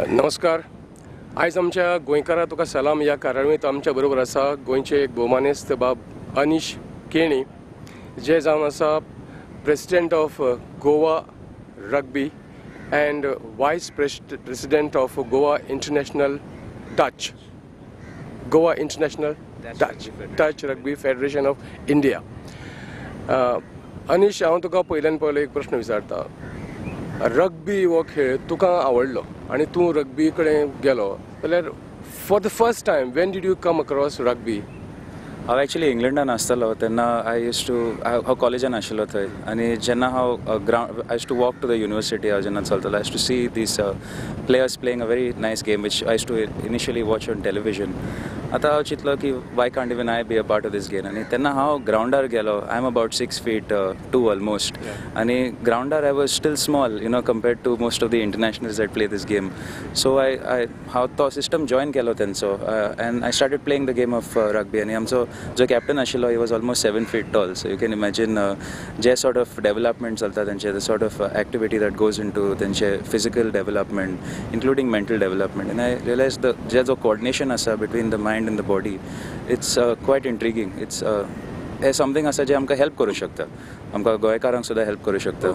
नमस्कार. आयज आमच्या गोंयकारा तुका सलाम ह्या कार्यावळींत आमच्या बरोबर आसा गोंयचे एक भोवमानेस्त बाब अनीश केणी, जे जावन आसा president of Goa rugby and vice president of Goa international touch Goa international touch rugby federation of India. Anish, हांव तुका पयल्यान पयलो एक प्रश्न विचारता. रग्बी हो खेळ तुका आवडलो आनी तूं रग्बी कडेन गेलो जाल्यार for the first time when did you come across rugby? हांव एक्चुली इंग्लंडान आसतालो तेन्ना I use to हांव कॉलेजान आशिल्लो थंय, आनी जेन्ना हांव ground I used to walk to the university, हांव जेन्ना चलतालो I used to see these players playing a very nice game which I used to initially watch on television. आतां हांव चिंतलो की why can't even I be a part of this game. आनी तेन्ना हांव ग्रावंडार गेलो. I am about 6'2" almost, आनी ग्रावंडार I was still small, you know, compared to most of the internationals that play this game. So I हांव तो system join केलो तेंचो and I started playing the game of rugby. आनी आमचो जो captain आशिल्लो he was almost 7 feet tall, so you can imagine J sort of development चलता तेंचे, the sort of activity that goes into तेंचे physical development including mental development. And I realise the जे जो coordination आसा between the mind in the body, it's quite intriguing. It's hey something आसा जे आमकां help करूं शकता, आमकां गोंयकारांक सुद्दां हेल्प करूं शकता.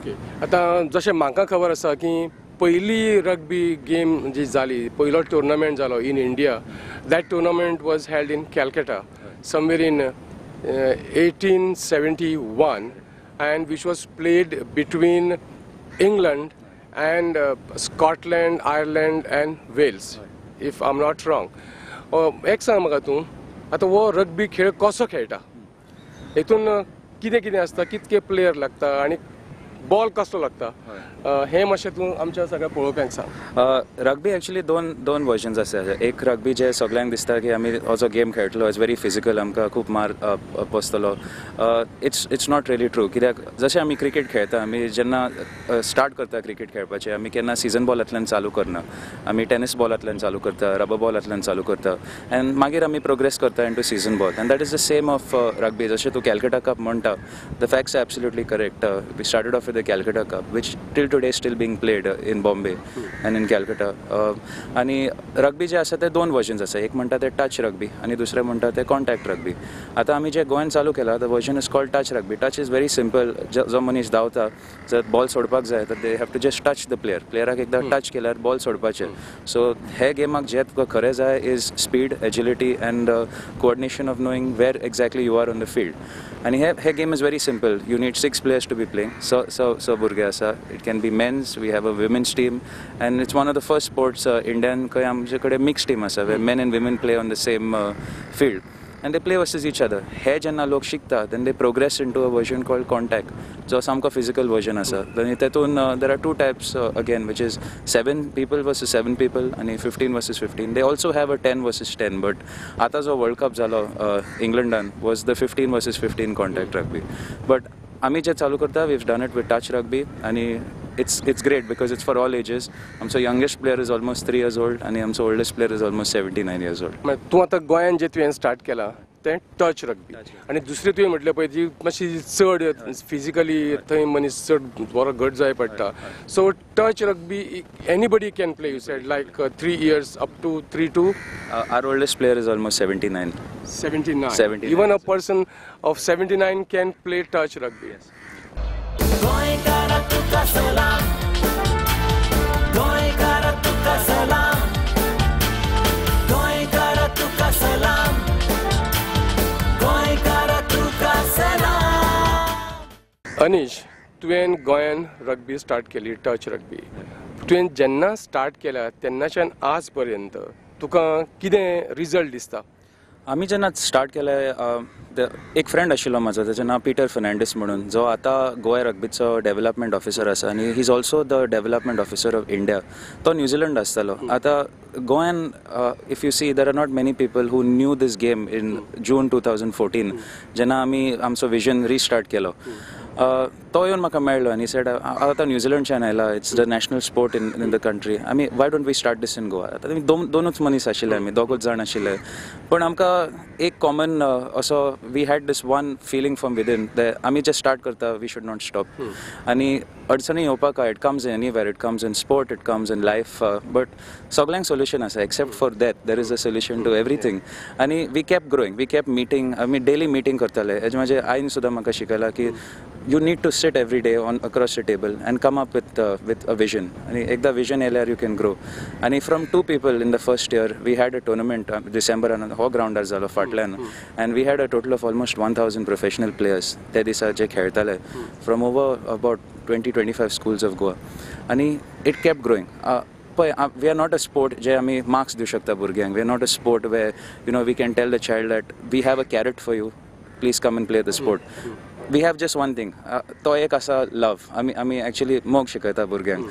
आतां जशें म्हाका खबर आसा की पयली रग्बी गेम जी जाली, पयलो टुर्नामेंट जालो in India, that tournament was held in Calcutta somewhere in 1871 and which was played between England and Scotland, Ireland and Wales, if I am not wrong. एक सांग म्हाका तूं आतां हो रग्बी खेळ कसो खेळटा, हितून कितें कितें आसता, कितके प्लेयर लागता आनी बॉल कसलो लागता, हें मातशें तूं आमच्या सगळ्या पळोवप्यांक सांग. रग्बी एक्चुली दोन वर्जन्स आसा. एक रग्बी जे सगळ्यांक दिसता की आमी हो जो गेम खेळटलो it's very physical, आमकां खूब मार बसतलो. It's not really true. कित्याक जशें आमी क्रिकेट खेळटा, आमी जेन्ना स्टार्ट करता क्रिकेट खेळपाचें, आमी केन्ना सिजन बॉलांतल्यान चालू करना, आमी टेनीस बॉलांतल्यान चालू करता, रबर बॉलांतल्यान चालू करता एंड मागीर आमी प्रोग्रेस करता into season ball. And that is the same of rugby. जशें तूं कॅलकटा कप म्हणटा, the facts are absolutely correct. We started off with the Calcutta Cup, which till today still being played in Bombay and in Calcutta. आनी rugby जे आसा ते दोन versions आसा. एक म्हणटा ते टच रग्बी आनी दुसरें म्हणटा ते कॉन्टॅक्ट रग्बी. आतां आमी जे गोंयान चालू केला the version is called touch rugby. Touch is very simple. जो मनीस धांवता, जर बॉल सोडपाक जाय तर they have to just touch the player. प्लेयराक एकदां टच केल्यार बॉल सोडपाचें. सो हे गेमाक जे तुका खरें जाय is speed, agility and coordination of knowing where exactly you are on the field. आनी हे game is very simple. You need 6 players to be playing. स भुरगे आसा. It can be men's, we have a women's team and it's one of the first sports Indian खंय आमचे कडेन mix team आसा where men and women play on the same field and they play versus each other. हे जेन्ना लोक शिकता then they progress into a version called contact, जो सामको फिजिकल वर्जन आसा. आनी तेतून there are 2 types again, which is 7 people versus 7 people आनी 15 versus 15. They also have a 10 versus 10, but आतां जो वर्ल्ड कप जालो इंग्लंडान was the 15 versus 15 contact rugby. But आमी जे चालू करता we have done it with touch rugby आनी it's great because it's for all ages. आमचो youngest player is almost 3 years old आनी आमचो oldest player is almost 79 years old. तूं आतां गोंयान जें तुवें स्टार्ट केलां तें टच रग्बी, आनी दुसरें तुवें म्हटलें पळय ती मातशी चड फिजिकली थंय मनीस चड बरो घट जाय पडटा. So touch rugby anybody can play, you said like 3 years up to 3 to our oldest player is almost 79. 79. Even a person of 79 can play touch rugby. Yes. Anish, तुवें गोंयान रग्बी स्टार्ट केली, टच रग्बी. तुवें जेन्ना start केला तेन्नाच्यान आज पर्यंत तुका कितें रिजल्ट दिसता? आमी जेन्ना स्टार्ट केलें, एक फ्रेंड आशिल्लो म्हाजो, ताचें नांव पिटर फर्नांडीस म्हणून, जो आतां गोवा रग्बीचो डेव्हलपमेंट ऑफिसर आसा आनी he is also the development officer of India. तो न्यूझिलंड आसतालो. आतां गोंयान if you see there are not many people who knew this game in June 2014 जेन्ना आमी आमचो विजन रिस्टार्ट केलो. तो येवन म्हाका मेळ्ळो आनी सेड आतां न्यूझिलंडच्यान आयला, it's the national sport in the country, आमी why don't we start this in Goa. आतां आमी दोनूच मनीस आशिल्ले, आमी दोगूच जाण आशिल्ले, पण आमकां एक कॉमन असो we had this one feeling from within आमी जे स्टार्ट करता we should not stop. आनी अडचणी येवपाक it comes in anywhere, it comes in sport, it comes in life, but सगळ्यांक सोल्युशन आसा except for death, there is a solution to everything. आनी we kept growing, we kept meeting, आमी daily meeting करताले. हेजे म्हाजे आईन सुद्दां म्हाका शिकयलां की you need to sit every day on across the table and come up with a vision. आनी एकदा विजन येयल्यार you can grow. आनी from 2 people in the first year we had a tournament डिसेंबरान हो ग्रावंडार जालो फाटल्यान, and we had a total of almost 1000 professional players त्या दिसा जे खेळटाले from over about 20-25 schools of Goa. आनी it kept growing. पळय, we are not a sport जे आमी मार्क्स दिवं शकता भुरग्यांक, we are not a sport where you know we can tell the child that we have a carrot for you, please come and play the sport. We have just one thing, तो एक आसा love. आमी आमी actually मोग शिकयता भुरग्यांक,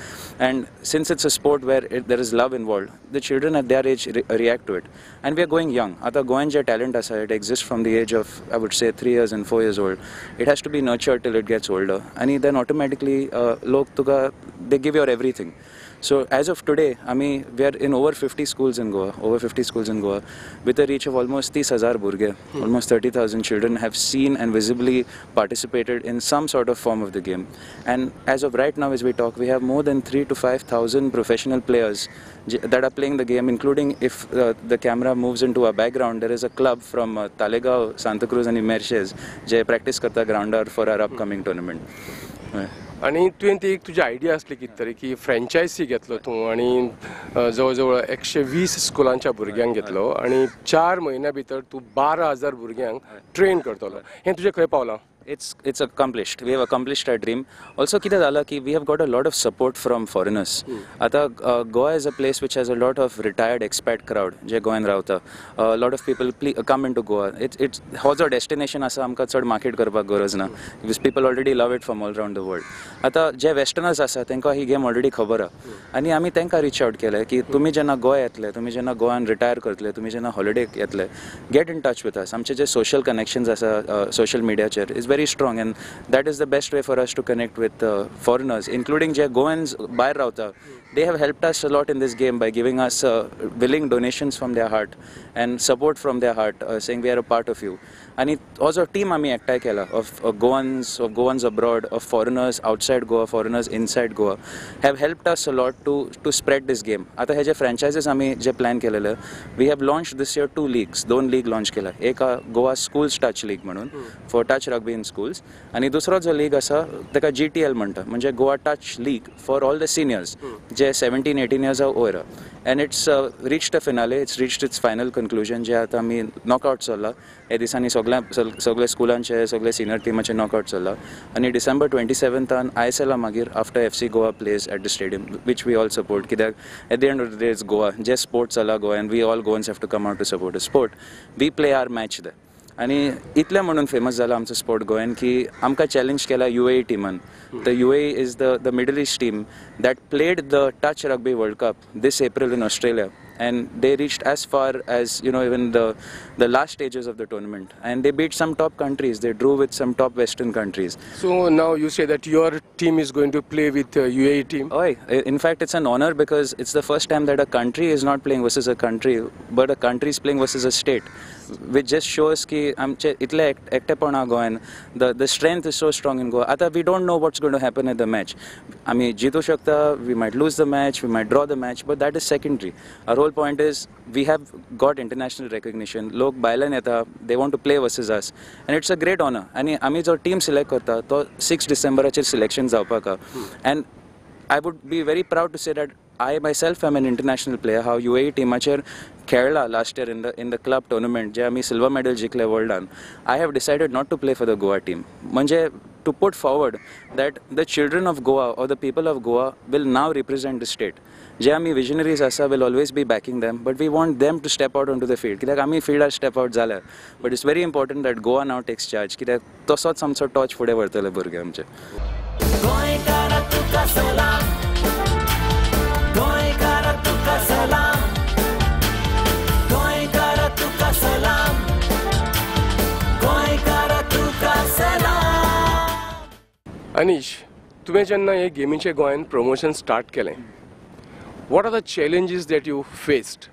and since it's a sport where there is love involved, the children at their age react to it, and we are going young. आतां गोंयान जे टॅलंट आसा it exist from the age of I would say 3 years and 4 years old. It has to be nurtured till it gets older, आनी then automatically लोक तुका they give your everything. So as of today, आमी we are in over 50 schools in Goa, over 50 schools in Goa, with a reach of almost 30,000 भुरगे, almost 30,000 children have seen and visibly participated in some sort of form of the game. And as of right now, as we talk, we have more than 3,000 to 5,000 professional players that are playing the game, including if the camera moves into our background, there is a club from Taleigao, Santacruz and Merces J practice करता ग्राउंडार for our upcoming tournament. आनी तुवें ती एक तुजी idea आसली कितें तरी की फ्रेंचायसी घेतलो तूं आनी जवळ जवळ 120 स्कुलांच्या भुरग्यांक घेतलो आनी 4 म्हयन्या भितर तूं 12,000 भुरग्यांक ट्रेन करतलो, हें तुजें खंय पावलां? It's accomplished. We have accomplished our dream. Also, कितें जालां की we have got a lot of support from foreigners. आतां Goa is a place which has a lot of retired expat crowd जे गोंयान रावता. Lot of people come into Goa. It's हो जो destination आसा आमकां चड मार्केट करपाक गरज ना, because people already love it from all round the world. आतां जे वेस्टर्नर्स आसा तांकां ही गेम ऑलरेडी खबर आसा, आनी आमी तांकां रिच आवट केलें की तुमी जेन्ना गोंय येतले, तुमी जेन्ना गोंयान रिटायर करतले, तुमी जेन्ना हॉलिडेक येतले, get in touch with us. आमचे जे सोशल कनेक्शन्स आसा सोशल मिडियाचेर is very strong, and that is the best way for us to connect with foreigners, including J Goans भायर रावता. They have helped us a lot in this game by giving us willing donations from their heart and support from their heart, saying we are a part of you. आनी हो जो team आमी एकठांय केला of Goans abroad, of foreigners outside Goa, foreigners inside Goa, have helped us a lot to spread this game. आतां हे जे फ्रँचायजीज आमी जे plan केलेले, we have launched this year 2 leagues, 2 league launch केला. एक गोवा स्कूल्स टच लीग म्हणून for touch rugby in schools, आनी दुसरो जो लीग आसा ताका GTL म्हणटा, म्हणजे Goa touch league for all the seniors जे 17-18 इयर्सा वयर. And it's reached a finale, it's reached its final conclusion, जे आतां आमी नॉकआउट चल्ला हे दिसांनी सगळे स्कुलांचे सगळे सिनियर टिमाचे नॉकआउट चल्ला, आनी डिसेंबर 27 ISL मागीर after FC Goa plays at the stadium, which we all support, कित्याक at the end of the day it's Goa, J sport चल्ला Goa, and we all Goans have to come out to support a sport. We play our match there. आनी इतलें म्हणून famous जाला आमचो sport गोंयान की आमकां चॅलेंज केला UAE टिमान. The UAE is the Middle East team that played the touch rugby world cup this April in Australia, and they reached as far as you know even the last stages of the tournament, and they beat some top countries, they drew with some top western countries. So now you say that your team is going to play with UAE team? Oh, in fact it's an honor, because it's the first time that a country is not playing versus a country, but a country is playing versus a state, which just shows ki आमचे इतले एकटेपण आहा गोंयान, the strength is so strong in Goa. आतां we don't know what's going to happen at the match. आमी जितू शकता, we might lose the match, we might draw the match, but that is secondary. Our whole point is we have got international recognition. लोक भायल्यान येता, they want to play versus us, and it's a great honor. आनी आमी जो team select करता तो 6 डिसेंबराचेर selection जावपाक आहा, and I would be very proud to say that I myself am an international player. हांव UAE टिमाचेर खेळला last year in the club tournament, जे आमी सिल्वर मेडल जिखले वर्ल्डान. I have decided not to play for the Goa team, म्हणजे to put forward that the children of Goa or the people of Goa will now represent the state. जे आमी visionaries आसा will always be backing them, but we want them to step out onto the field. कित्याक आमी fielder step out जाल्यार, but it's very important that Goa now takes charge, कित्याक तसोच आमचो torch फुडें व्हरतले भुरगे आमचे. अनीश, तुवें जेन्ना हे गेमीचें गोंयान प्रमोशन स्टार्ट केलें, what are the challenges that you faced?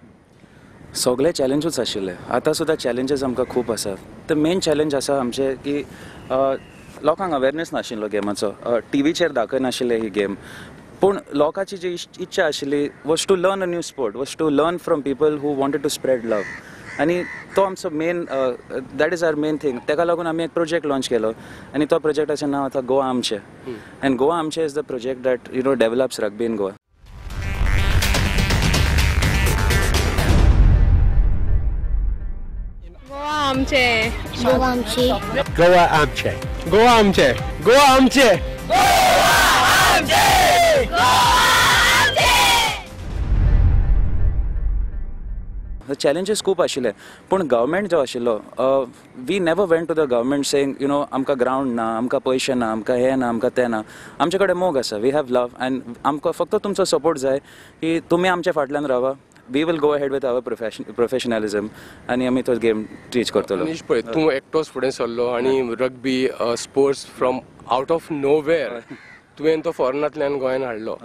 सगळे चॅलेंजूच आशिल्ले. आतां सुद्दां चॅलेंजीस आमकां खूब आसात. The main challenge आसा आमचे की लोकांक अवेरनेस नाशिल्लो गेमाचो, टिवीचेर दाखयनाशिल्ले ही गेम. पूण लोकांची जी इच्छा आशिल्ली was to learn a new sport, was to learn from people who wanted to spread love. आनी तो आमचो main, that is our main thing. ताका लागून आमी एक प्रोजेक्ट लॉन्च केलो आनी तो प्रोजेक्टाचें नांव आतां गोवा आमचें. आनी गोवा आमचें is the project that you know develops rugby in Goa. Goa आमचें, गोवा आमचें, गोवा आमचें, गोवा आमचें, गोवा आमचें, गोवा आमचें, गोवा आमचें. चॅलेंजीस खूब आशिल्ले, पूण गव्हर्मेंट जो आशिल्लो, we never went to the government saying you know आमकां ग्रावंड ना, आमकां पयशे ना, आमकां हें ना, आमकां तें ना. आमचे कडेन मोग आसा, we have love आनी आमकां फक्त तुमचो सपोर्ट जाय की तुमी आमच्या फाटल्यान रावा. We will go ahead with our professionalism आनी आमी तो गेम टीच करतलो. अनीश, पळय तूं एकटोच फुडें सरलो आनी rugby sports from out of nowhere तुवें तो फॉरेनांतल्यान गोंयान हाडलो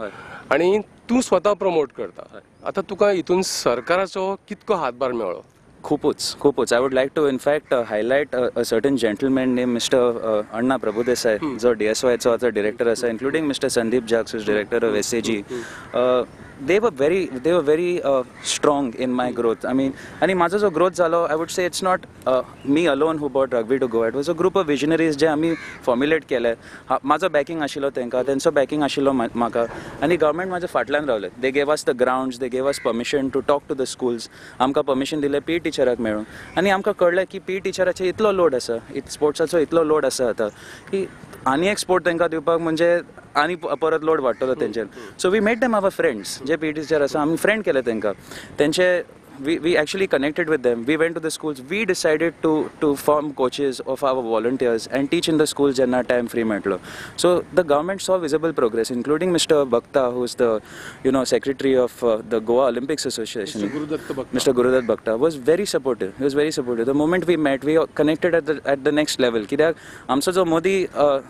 आनी तूं स्वता प्रमोट करता. आतां तुका हितून सरकाराचो कितको हातभार मेळ्ळो? खूपूच, खूपूच. I would like to in fact highlight a certain gentleman name mister Anna Prabhudesai, जो DSYचो आतां डिरेक्टर आसा, including mister Sandeep Jacks is director of SAG. They were very strong in my growth. I mean, आनी म्हाजो जो growth जालो, I would say it's not me alone who brought rugby to Goa. It was a group of visionaries जे आमी formulate केले. म्हाजो backing आशिल्लो तांकां, तेंचो बॅकिंग आशिल्लो म्हाका, आनी गव्हर्मेंट म्हाज्या फाटल्यान रावले. They gave us the grounds, they gave us permission to talk to the schools. आमकां परमिशन दिलें पी टिचराक मेळूंक, आनी आमकां कळ्ळें की पी टिचराचेर इतलो लोड आसा, स्पोर्ट्साचो इतलो लोड आसा आतां की आनी एक स्पोर्ट तांकां दिवपाक म्हणजे आनी परत लोड वाडटलो तेंचेर. So we made them our friends. J P teacher आसा आमी फ्रेंड केले तांकां, तेंचे we actually connected with them. We went to the schools. We decided to form coaches of our volunteers and teach in the schools जेन्ना time free मेळटलो. So the government saw visible progress, including mister Bhakta, who is the you know secretary of the Goa Olympics Association. Mister Gurudatt Bhakta was very supportive. He was very supportive. The moment we met, we connected at the next level. कित्याक आमचो जो मोदी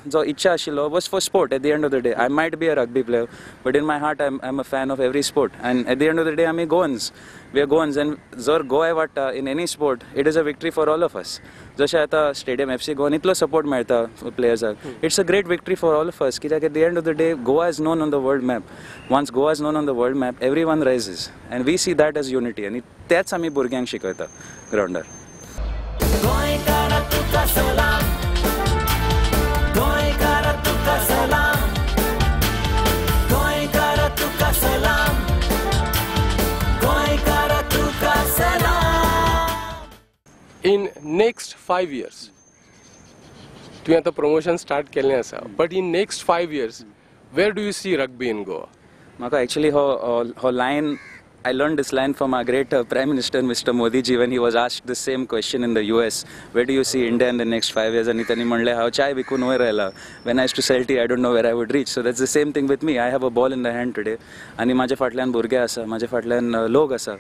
जो इच्छा आशिल्लो was for sport. At the end of the day I might be a rugby player, but in my heart I am a fan of every sport. And at the end of the day आमी Goans, we are Goans. And जर गोवा वाडटा in any sport, it is a victory for all of us. जशें आतां stadium FC गोवान इतलो support मेळटा प्लेयर्साक, it's a great victory for all of us. कित्याक at the end of the day Goa is known on the world map. Once Goa is known on the world map, every one rises, and we see that as unity. आनी तेच आमी भुरग्यांक शिकयता ग्रावंडार. In next 5 years, तुवें आतां promotion start केल्लें आसा, but in next 5 years where do you see rugby in Goa? म्हाका एक्चुली हो line, I learned this line from our great Prime Minister, Mr. Modi ji, when he was asked the same question in the US, where do you see India in the next 5 years? आनी त्यांनी म्हणलें, हांव चाय विकून वयर आयला. When I used to sell tea, I don't know where I would reach. So that's the same thing with me. I have a ball in the hand today. आनी म्हाज्या फाटल्यान भुरगे आसा, म्हाज्या फाटल्यान लोक आसा.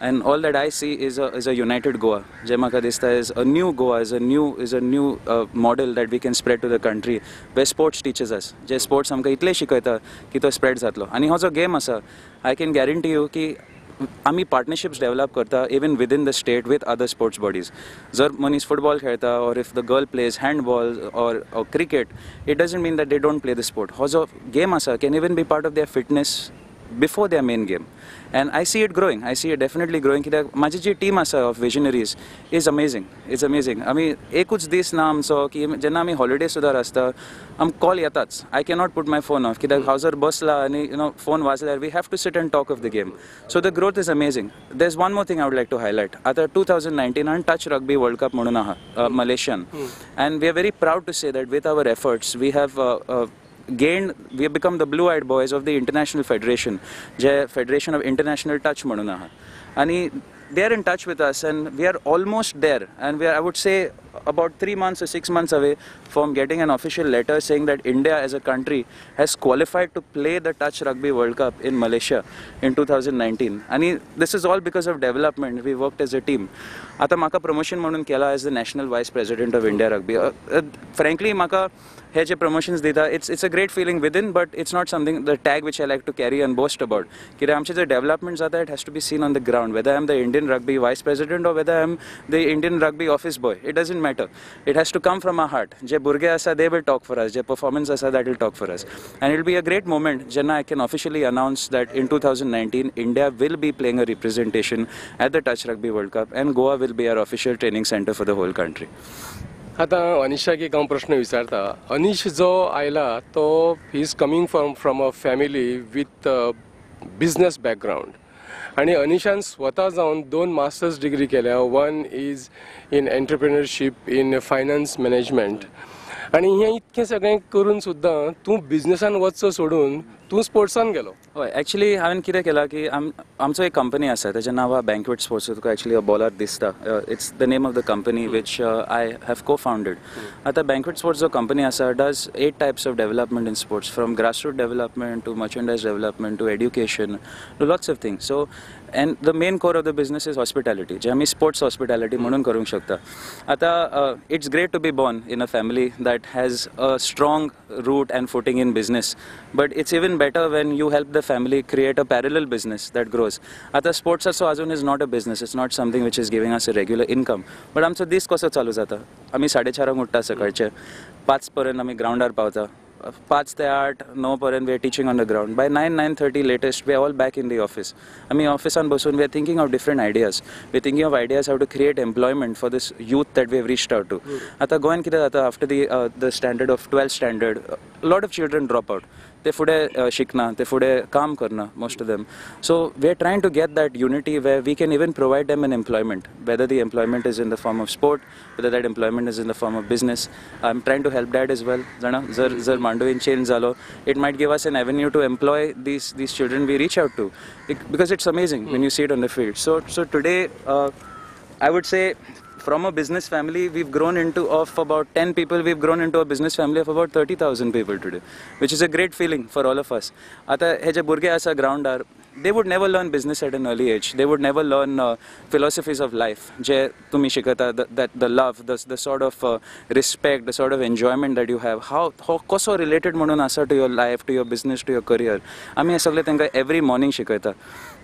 And all that I see is a united Goa. जे म्हाका दिसता is a new Goa, is a new model that we can spread to the country, where sports teaches us. J sports आमकां इतले शिकयता की तो स्प्रेड जातलो. आनी हो जो गेम आसा, I can guarantee you की आमी पार्टनरशिप्स डेवलप करता even within the state with other sports bodies. जर मनीस फुटबॉल खेळता or if the girl plays handball or cricket, it doesn't mean that they don't play the sport. हो जो game आसा can even be part of their fitness before their main game. And I see it growing. I see it definitely growing. कित्याक म्हाजी जी team आसा of visionaries is amazing. It's amazing. आमी एकूच दीस ना आमचो की जेन्ना आमी हॉलिडे सुद्दां आसता, आम कॉल येताच. I cannot put my phone off. कित्याक हांव जर बसला आनी you know phone वाजल्यार we have to sit and talk of the game. So the growth is amazing. There is one more thing I would like to highlight. आतां 2019 touch rugby world cup म्हणून आहा Malaysian, and we are very proud to say that with our efforts we have gained, we have become the blue-eyed boys of the International Federation, J Federation of International Touch म्हणून आहा. आनी they are in touch with us and we are almost there, and we are, I would say, about 3 months or 6 months away from getting an official letter saying that India as a country has qualified to play the Touch Rugby World Cup in Malaysia in 2019. And this is all because of development. We worked as a team. आता म्हाका promotion म्हणून केला as the National Vice President of India Rugby. Frankly, म्हाका हे जे promotions दिता, it's a great feeling within, but it's not something, the tag which I like to carry and boast about. कित्याक आमचें जे development जाता, it has to be seen on the ground. Whether I am the Indian Rugby Vice President or whether I am the Indian Rugby office boy, it doesn't matter. It has to come from our heart. जे भुरगे आसा, they will talk for us. J performance आसा, that will talk for us. And it will be a great moment जेन्ना I can officially announce that in 2019 India will be playing a representation at the Touch Rugby World Cup and Goa will be our official training center for the whole country. आतां अनिशाक एक हांव प्रश्न विचारता. अनिश जो आयला तो he is coming from a family with business background, आनी अनिशान स्वता जावन 2 मास्टर्स डिग्री केल्या. One is in entrepreneurship in finance management. आनी हें इतकें सगळें करून सुद्दां तूं बिजनसान वचचो सोडून तूं स्पोर्ट्सान गेलो. हय, एक्चुली हांवें कितें केलां की आमचो एक कंपनी आसा, तेजें नांव आहा बँक्वेट स्पोर्ट्स. तुका एक्चुली बॉलर दिसता, it's the name of the company which I have co founded. आतां बँक्वेट स्पोर्ट्स जो कंपनी आसा, does 8 types of development in sports, from grassroot development to merchandise development to education to lots of things. So and the main core of the business is hospitality, जे आमी sports hospitality म्हणून करूंक शकता. आतां it's great to be born in a family that has a strong root and footing in business, but it's even better when you help the family create a parallel business that grows. आता sports also अजून is not a business, it's not something which is giving us a regular income, but आमचो दीस कसो चालू जाता, आमी 4:30 उठ्ठा सकाळचे, 5 पर्यंत आमी ग्रावंडार पावता, 5 ते 8 9 पर्यंत we are teaching on the ground. By 9, 9:30 latest we are all back in the office. आमी ऑफिसान बसून we are thinking of different ideas, we are thinking of ideas how to create employment for this youth that we have reached out to. आतां गोंयान कितें जाता, after the standard of 12th standard lot of children drop out. ते फुडें शिकना, ते फुडें काम करना, most of them. So we are trying to get that unity where we can even provide them an employment, whether the employment is in the form of sport, whether that employment is in the form of business. I am trying to help that as well. जाणा, जर जर मांडवीन change जालो, it might give us an avenue to employ these children we reach out to, because it's amazing when you see it on the field. So today I would say from a business family we've grown into of about 10 people, we've grown into a business family of about 30,000 people today, which is a great feeling for all of us. आता हे जे भुरगे आसा ग्रावंडार, they would never learn business at an early age. They would never learn philosophies of life जे तुम्ही शिकता, that the love, the sort of respect, the sort of enjoyment that you have, how हो कसो related म्हणून आसा to your life, to your business, to your career. आमी हें सगळें तांकां एवरी मॉर्निंग शिकयता.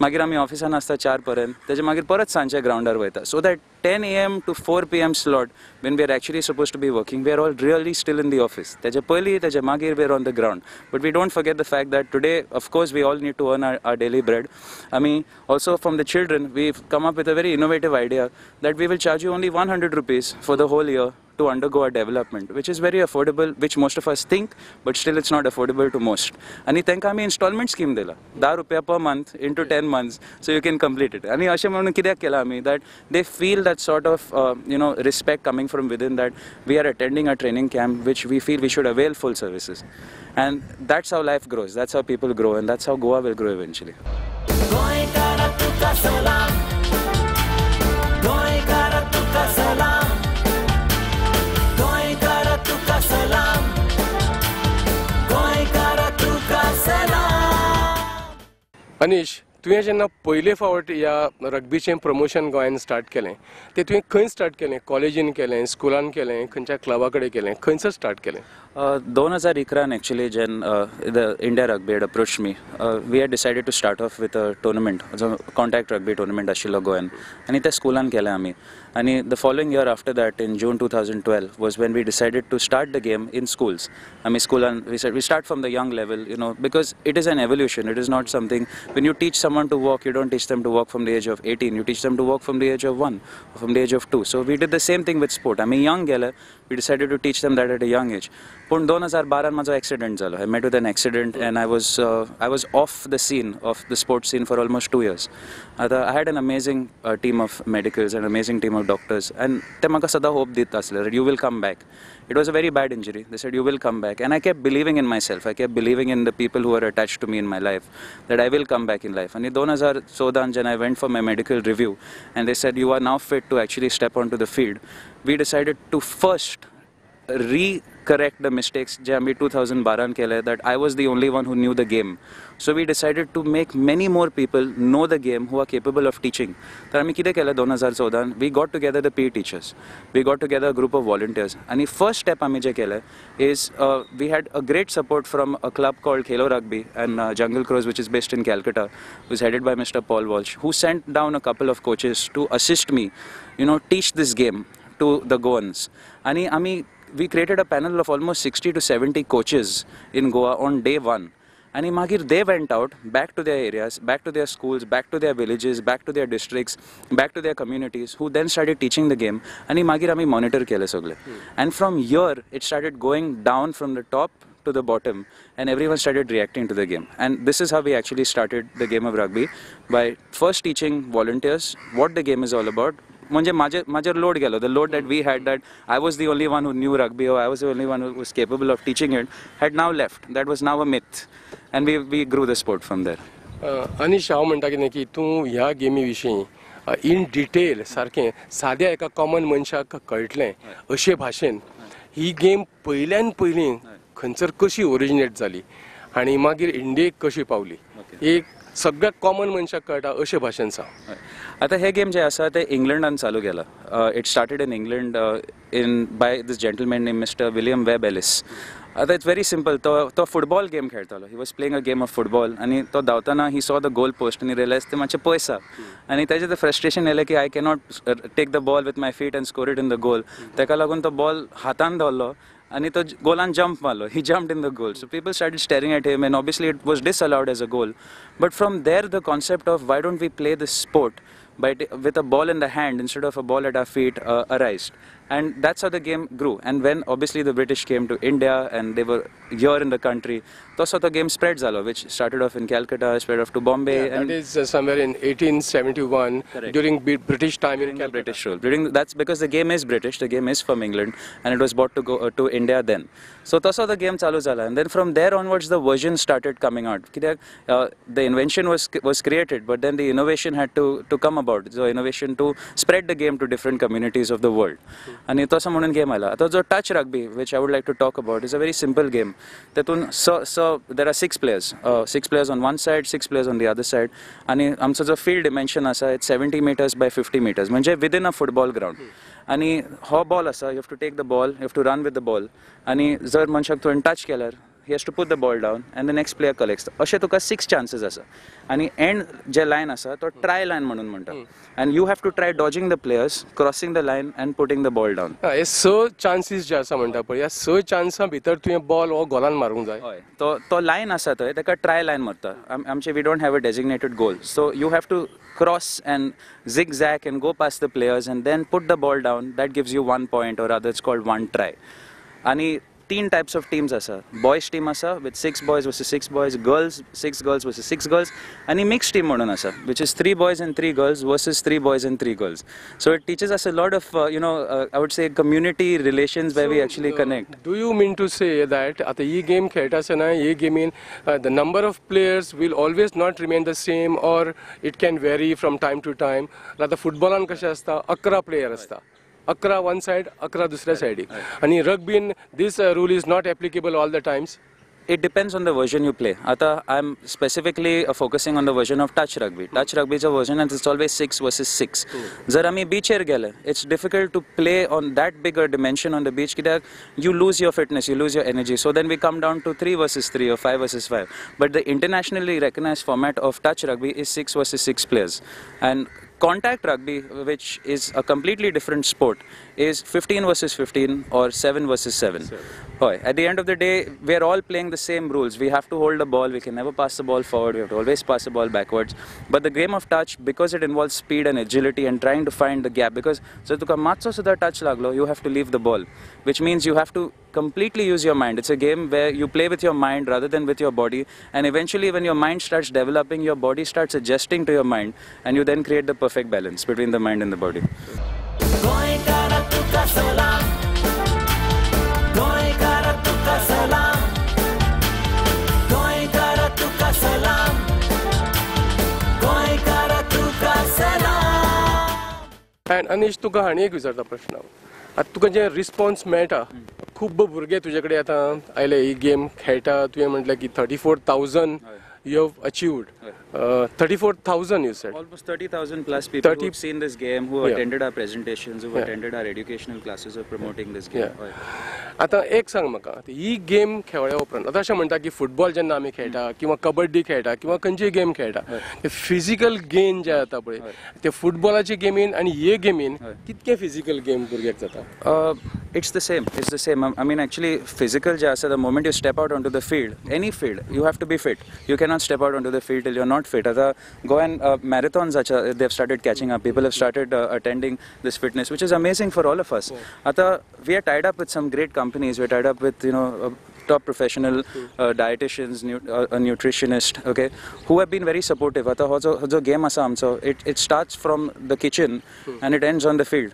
मागीर आमी ऑफिसान आसता 4 पर्यंत, तेजे मागीर परत सांजचे ग्रावंडार वयता. So that 10 AM to 4 PM slot when we are actually supposed to be working, we are all really still in the office. तेजे पयलीं तेजे मागीर we are on the ground. But we don't forget the fact that today, of course, we all need to earn our daily bread. I mean, also from the children, we've come up with a very innovative idea that we will charge you only 100 rupees for the whole year to undergo a development, which is very affordable, which most of us think, but still it's not affordable to most. आणि तांकां आमी instalment scheme दिला, 10 रुपया per month into 10 months, so you can complete it. आनी अशें म्हणून कित्याक केलां आमी, that they feel that sort of you know respect coming from within, that we are attending a training camp which we feel we should avail full services. And that's how life grows, that's how people grow, and that's how Goa will grow eventually. Anish, तुवें जेन्ना पयले फावट ह्या रग्बीचें promotion गोंयान start केलें, तें तुवें खंय स्टार्ट केलें? कॉलेजीन केलें, स्कुलान केलें, खंयच्या क्लबा कडेन केलें, खंयसर स्टार्ट केलें? 2011 actually Jen the India Rugby had approached me, we had decided to start off with a tournament, जो कॉन्टॅक्ट रग्बी टुर्नामेंट आशिल्लो गोंयान, आनी त्या स्कुलान केलें आमी. आनी the following year after that in June 2012 was when we decided to start the game in schools. आमी स्कुलान we start from the young level, you know, because it is an evolution. It is not something when you teach someone to walk, you don't teach them to walk from the age of 18, you teach them to walk from the age of 1, from the age of 2. So we did the same thing with sport. I mean, young गेले, we decided to teach them that at a young age. पूण 2012 म्हजो accident जालो. I met with an accident and I was off the scene of the sports scene for almost 2 years. आतां I had an amazing team of medicals and amazing team of doctors and ते म्हाका सदां hope दित आसले that you will come back. It was a very bad injury. They said you will come back, and I kept believing in myself. I kept believing in the people who are attached to me in my life that I will come back in life. And 2014 when I went for my medical review and they said you are now fit to actually step onto the field, we decided to first re-correct the mistakes जे आमी 2012 केले, that I was the only one who knew the game. So we decided to make many more people know the game who are capable of teaching. तर आमी कितें केलें 2014, we got together the PE teachers, we got together a group of volunteers आनी first step आमी जे केलें is we had a great support from a club called Khelo Rugby and Jungle Crows, which is based in Calcutta, was headed by Mr. Paul Walsh, who sent down a couple of coaches to assist me teach this game to the Goans. आणि आमी we created a panel of almost 60 to 70 coaches in Goa on day one. आणि मागीर they went out back to their areas, back to their schools, back to their villages, back to their districts, back to their communities, who then started teaching the game. आणि मागीर आमी monitor केले सगळे. And from here it started going down from the top to the bottom and everyone started reacting to the game. And this is how we actually started the game of rugby, by first teaching volunteers what the game is all about. म्हणजे माझे म्हाजेर load गेलो, the load that we had, that I was the only one who knew rugby or I was the only one who was capable of teaching it, had now left. That was now a myth and we grew the sport from there. Anish, हांव म्हणटा कितें की तूं ह्या गेमी विशीं in detail सारकें साद्या एका कॉमन मनशाक कळटलें अशे भाशेन ही गेम पयल्यान पयलीं खंयसर कशी ओरिजिनेट जाली आनी मागीर इंडियेक कशी पावली, एक सगळ्या कॉमन मनशाक कळटा अशे भाशेन सांग. आतां हे गेम जे आसा ते इंग्लंडान चालू केला. It started in England in by this gentleman name Mr. William Webb Ellis. आतां it's very simple. तो तो फुटबॉल गेम खेळटालो. He was playing a game of football आनी तो धांवतना he saw the goal post आनी रियलायज ते मातशें पयस आसा आनी तेजें तें फ्रस्ट्रेशन येयलें की I cannot take the ball with my feet and score it in the goal. तेका लागून तो बॉल हातान धरलो आनी तो गोलान जम्प मारलो. He jumped in the goal, so people started staring at him and obviously it was disallowed as a goal. But from there the concept of why don't we play this sport with a ball in the hand instead of a ball at our feet arised, and that's how the game grew. And when obviously the British came to India and they were here in the country, तसो तो game spread जालो, which started off in Calcutta, spread off to Bombay. Yeah, and that is somewhere in 1871. Correct. During British time in during the Calcutta. British rule. That's because the game is British, the game is from England, and it was brought to go to India then. So तसो the game चालू जाला, and then from there onwards the versions started coming out. कित्याक the invention was created, but then the innovation had to come about. So innovation to spread the game to different communities of the world. आनी तसो म्हणून game आयला. आतां जो touch rugby, which I would like to talk about, is a very simple game. तेतून स स there are six players, six players on one side, six players on the other side. आनी आमचो जो फिल्ड डिमेन्शन आसा, it's 70 meters by 50 meters, म्हणजे within अ football ground. आनी हो बॉल आसा, you have to take the ball, you have to run with the ball आनी जर मनशाक तुवें टच केल्यार he has to put the ball down and the next player collects. अशे तुका सिक्स चान्सीस आसा आनी एंड जे लायन आसा तो ट्राय लायन म्हणून म्हणटा and you have to try dodging the players, crossing the line and putting the ball down. हे स चान्सीस जे आसा म्हणटा पळय, ह्या स चान्सां भितर तुवें बॉल हो गोलान मारूंक जाय. हय, तो तो लायन आसा थंय ताका ट्राय लायन म्हणटा. आमचे we don't have a designated goal, so you have to cross and zig zag and go past the players and then put the ball down. That gives you one point, or rather it's called one try. आनी तीन types of teams आसा. Boys team आसा with six boys versus six boys, girls, six girls versus six girls आनी mix team म्हणून आसा, which is three boys and three girls versus three boys and three girls. So it teaches us a lot of I would say, community relations where we actually connect. Do you mean to say that आतां ही game खेळटा आसतना ही गेमीन the number of players will always not remain the same or it can vary from time to time? आतां फुटबॉलान कशें आसता, 11 player आसता, 11 one side, 11 दुसऱ्या सायडीक, आनी रग्बीन this rule is not applicable all the times? It depends on the version you play. आता I'm specifically focusing on the version of touch rugby. Touch rugby चा version and it's always 6 versus 6. जर आमी बीचेर गेले, it's difficult to play on that bigger dimension on the beach कित्याक you lose your fitness, you lose your energy. So then we come down to 3 versus 3 or 5 versus 5. But the internationally recognized format of touch rugby is 6 versus 6 players. And contact rugby, which is a completely different sport, is 15 versus 15 or 7 versus 7. हय, at the end of the day, we are all playing the same rules. We have to hold the ball, we can never pass the ball forward, we have to always pass the ball backwards. But the game of touch, because it involves speed and agility and trying to find the gap, because जर तुका मातसो सुद्दां touch लागलो, you have to leave the ball, which means you have to completely use your mind. It's a game where you play with your mind rather than with your body, and eventually when your mind starts developing, your body starts adjusting to your mind, and you then create the perfect balance between the mind and the body. And Anish, तुका आनी एक विचारता प्रश्न. आतां तुका जे response मेळटा, खूब भुरगे तुजे कडेन आतां आयले ही गेम खेळटा, तुवें म्हटलें की 34,000 you have achieved. 34,000 you said. Almost 30,000 plus people who have seen this game, who attended our presentations, who attended our educational classes of promoting this game. आतां एक सांग म्हाका, ही गेम खेळ्ळ्या उपरांत आतां अशें म्हणटा की फुटबॉल जेन्ना आमी खेळटा किंवा कबड्डी खेळटा किंवा खंयचीय गेम खेळटा, ते फिजिकल गेन जे जाता पळय, ते फुटबॉलाचे गेमीन आनी हे गेमीन कितके फिजिकल गेम भुरग्याक जाता? It's the same. It's the same. I mean, actually, physical जे आसा, the moment you step out onto the field, any field, you have to be fit. You cannot step out onto the field till you're not fit. आता Goan marathons, they've started catching up. People have started attending this fitness, which is amazing for all of us. आता we are tied up with some great companies. We're tied up with, you know, top professional dietitians, a nutritionist, okay, who have been very supportive. आता हो जो game आसा आमचो, it starts from the kitchen and it ends on the field.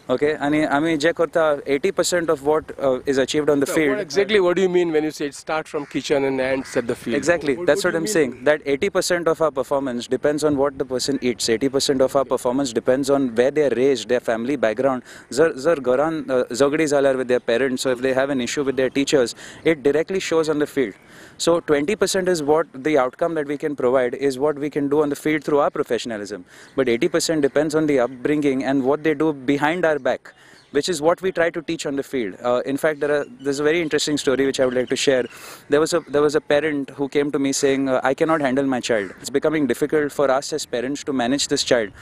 Okay, and I mean, जे करता 80% of what is achieved on the field. Exactly, what do you mean when you say it start from kitchen and ends at the field? Exactly, that's what I'm saying. That 80% of our performance depends on what the person eats. 80% of our performance depends on where they are raised, their family background. Zar gharan zagdi zalar with their parents, so if they have an issue with their teachers, it directly shows on the field. So 20% is what the outcome that we can provide is what we can do on the field through our professionalism. But 80% depends on the upbringing and what they do behind our back, which is what we try to teach on the field. In fact, there's a very interesting story which I would like to share. There was a parent who came to me saying, I cannot handle my child. It's becoming difficult for us as parents to manage this child.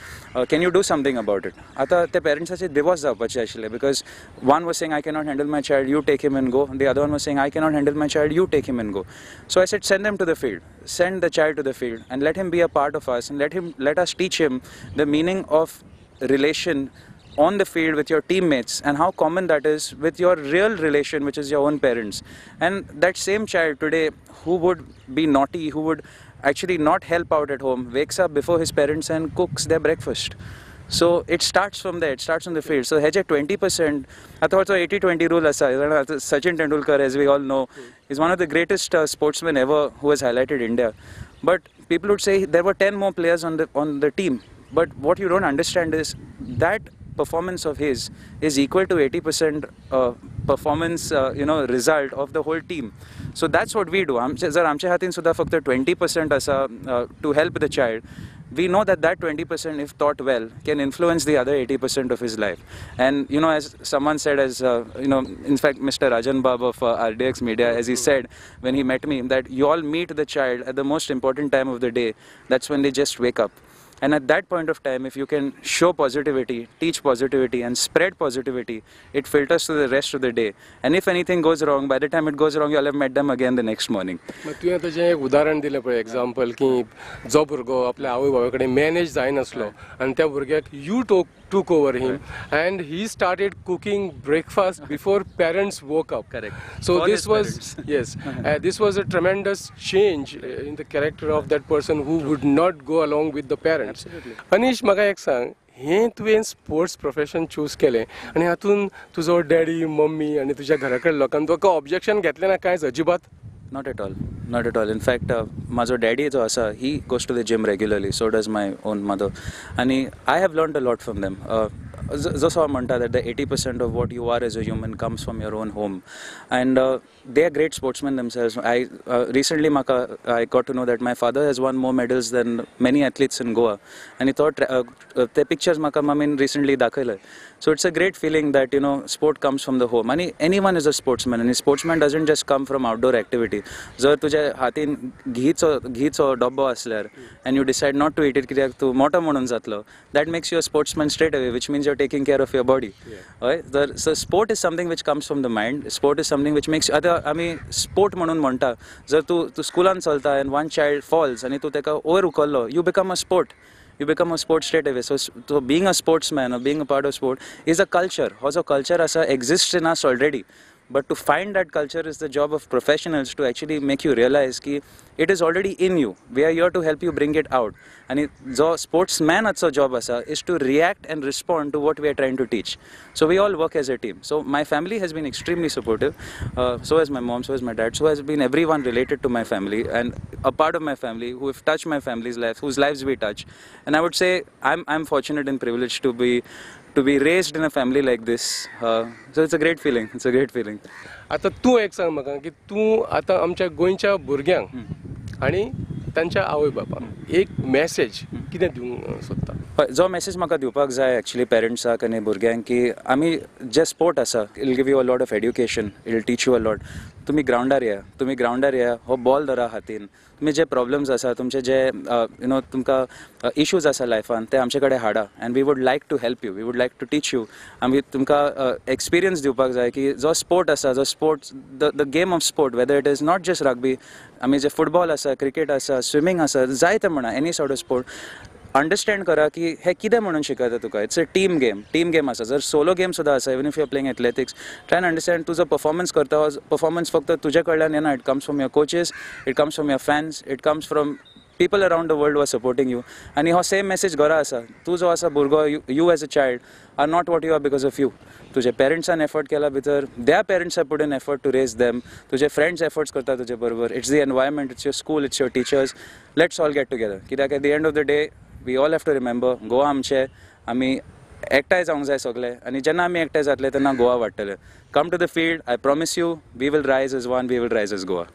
Can you do something about it? Ata te parents ache divorce javpache ashile, because one was saying, I cannot handle my child, you take him and go. The other one was saying, I cannot handle my child, you take him and go. So I said, send them to the field. Send the child to the field and let him be a part of us, and let us teach him the meaning of relation on the field with your teammates and how common that is with your real relation, which is your own parents. And that same child today who would be naughty, who would actually not help out at home, wakes up before his parents and cooks their breakfast. So it starts from there, it starts from the field. So heje 20%, I thought so 80-20 rule asa. Sachin Tendulkar, as we all know, is one of the greatest sportsmen ever who has highlighted India. But people would say there were 10 more players on the team. But what you don't understand is that performance of his is equal to 80% performance, result of the whole team. So that's what we do. Zar amche hatin sudha fakt 20% asa to help the child. We know that that 20%, if taught well, can influence the other 80% of his life. And, you know, as someone said, as, in fact, Mr. Rajan Bab of RDX Media, as he said when he met me, that you all meet the child at the most important time of the day. That's when they just wake up. And at that point of time, if you can show positivity, teach positivity and spread positivity, it filters to the rest of the day. And if anything goes wrong, by the time it goes wrong, you'll have met them again the next morning. तुवें आतां जें एक उदाहरण दिलें पळय, example की जो भुरगो आपल्या आवय बापाय कडेन मॅनेज जायनासलो आनी त्या भुरग्याक you took over him and he started cooking breakfast before parents woke up. Correct. So this was, yes, this was a tremendous change in the character of that person who would not go along with the parents. Absolutely. Anish, म्हाका एक सांग, हें तुवें sports profession choose केलें आनी हातूंत तुजो daddy, mummy आनी तुज्या घरा कडेन लोकांनी तुका ऑब्जेक्शन घेतलें ना कांयच अजिबात? Not at all, not at all. In fact, majo daddy jo asa, he goes to the gym regularly, so does my own mother. And I have learned a lot from them. Jaso हांव म्हणटा that the 80% of what you are as a human comes from your own home. And they are great sportsmen themselves. I recently maka, I got to know that my father has won more medals than many athletes in Goa. And he thought, the pictures maka mamin recently दाखयले. So it's a great feeling that, you know, sport comes from the home. And anyone is a sportsman. And a sportsman doesn't just come from outdoor activity. जर तुझ्या हातीन घीचो डब्बो असल्यार and you decide not to eat it कित्याक तूं मोटो म्हणून जातलो, that makes you a sportsman straight away, which means you're taking care of your body. हय, तर so sport is something which comes from the mind. Sport is something which makes, आतां आमी sport म्हणून म्हणटा, जर तूं तूं स्कुलान चलता and one child falls आनी तूं ताका वयर उखल्लो, you become a sport. You become a sport straight away. So being a sportsman or being a part of sport is a culture. हो जो culture asa exists in us already. But to find that culture is the job of professionals to actually make you realize की it is already in you. We are here to help you bring it out. आनी जो स्पोर्ट्समॅनाचो job आसा is to react and respond to what we are trying to teach. So we all work as a team. So my family has been extremely supportive. So has my mom, so has my dad, so has been everyone related to my family and a part of my family who have touched my family's life, whose lives we touch. And I would say I'm fortunate and privileged to be raised in a family like this. So it's a great feeling. It's a great feeling. आतां तूं एक सांग म्हाका की तूं आतां आमच्या गोंयच्या भुरग्यांक आनी तांच्या आवय बापायक एक मॅसेज कितें दिवंक सोदता? हय, जो मॅसेज म्हाका दिवपाक जाय एक्चुली पेरंट्साक आनी भुरग्यांक की आमी जे स्पोर्ट आसा, it'll give you a lot of education, it'll teach you a lot. तुमी ग्रावंडार या, तुमी ग्रावंडार या, हो बॉल धरा हातीन. तुमी जे प्रॉब्लम्स आसा तुमचे, जे you know तुमकां इश्यूज आसा लायफान, ते आमचे कडेन हाडा and we would like to help you, we would like to teach you. आमी तुमकां एक्सपिरियन्स दिवपाक जाय की जो स्पोर्ट आसा, जो sports, the game of sport, whether it is not just rugby, आमी जे फुटबॉल आसा, क्रिकेट आसा, स्विमींग आसा, जायते म्हणा, any sort of sport, understand करा की हे कितें म्हणून शिकयता तुका. It's a team game. Team game आसा, जर सोलो गेम सुद्दां आसा, even if you are playing athletics, try and understand तुजो परफॉर्मन्स करता, हो परफॉर्मन्स फक्त तुजे कडल्यान येना. It comes from your coaches, it comes from your fans, it comes from people around the world who are supporting you. आनी हो same message घरा आसा. तूं जो आसा भुरगो, you as a child are not what you are because of you. तुजे पेरंट्सान effort केला भितर, their parents have put in effort to raise them. तुजे फ्रेंड्स एफर्ट्स करता तुजे बरोबर. It's the environment, it's your school, it's your teachers. Let's all get together, कित्याक at the end of the day we all have to remember, Goa आमचें. आमी एकठांय जावंक जाय सगळे आनी जेन्ना आमी एकठांय जातले तेन्ना Goa वाडटले. Come to the field. I promise you, we will rise as one, we will rise as Goa.